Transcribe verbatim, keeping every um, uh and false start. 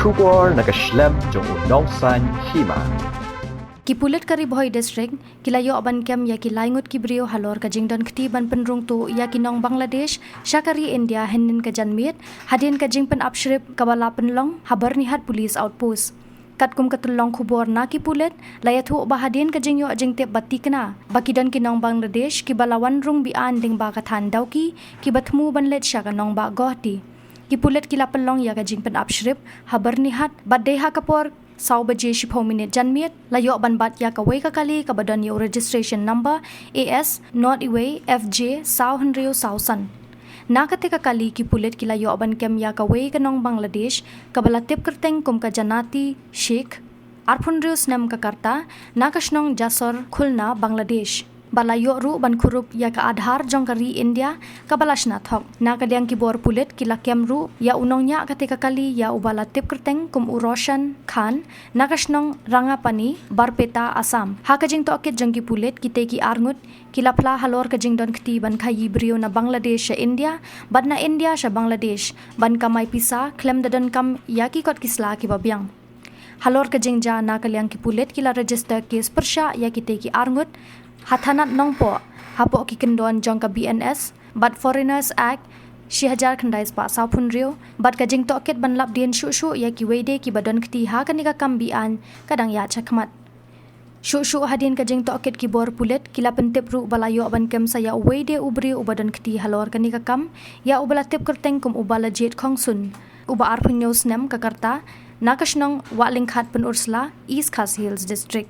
Khubor na ka shlem jong u nongsan hima. Ki pulit ka Ri Bhoi District ki la ïoh ban kem ïa ki lai ngut ki briew halor ka jingdon kti ban pynrung tuh ïa ki nong Bangladesh sha ka ri India hynnin ka janmiet, hadien ka jingpynap shrip kaba la pynlong ha Byrnihat Police Outpost. Katkum ka tyllong khubor na ki pulit, la ïathuh ba hadien ka jingïoh jingtip ba tikna ba ki don ki nong Bangladesh kiba la wan rung biang lyngba ka thaiñ Dawki, kiba thmu ban leit sha ka nongbah Guwahati. Ki pulit ki la pynlong ïa ka jingpynap shrip ha Byrnihat, bad dei ha ka por saw baje shiphew minit janmiet, la ïoh ban bat ïa kawei ka kali kaba don ïa u registration number A S nod iwei F J saw hynriew saw san. Na kata ka kali ki pulit ki la ïoh ban kem ïa kawei ka nong Bangladesh kaba la tip kyrteng kum ka Janati Sheikh, arphew hynriew snem ka rta, na ka shnong Jasor, Khulna, Bangladesh. Ba la ïoh ruh ban kurup ïa ka Aadhaar jong ka ri India kaba la shna thok. Na ka liang ki bor pulit ki la kem ruh ïa u nongñiah kata ka kali ïa uba la tip kyrteng kum u Roshan Khan, na ka shnong Rangapani, Barpeta, Assam. Ha ka jingtohkit jong ki pulit, kitei ki arngut ki la phla halor ka jingdon kti ban khaïi briew na Bangladesh sha India bad na India sha Bangladesh ban kamai pisa khlem da donkam ïa ki kot ki sla kiba biang. Halor ka jingjia, na ka liang ki pulit ki la register case pyrshah ïa kitei ki arngut ha thanat Nongpoh, hapoh ki kyndon jong ka B N S bad Foreigners Act shi hajar khyndai spah saw phew hynriew, bad ka jingtohkit ban lap dien shuh shuh ïa kiwei de kiba don kti ha kane ka kam be-aiñ ka dang ïaid shakhmat. Shuh shuh hadien ka jingtohkit, ki bor pulit ki la pyntip ruh ba la ïoh ban kem sa ïa uwei de u briew uba don kti halor kane ka kam, ïa uba la tip kyrteng kum u Balajied Khongsun, uba arphew hynñiew snem ka rta, na ka shnong Wahlyngkhat Pynursla, East Khasi Hills District.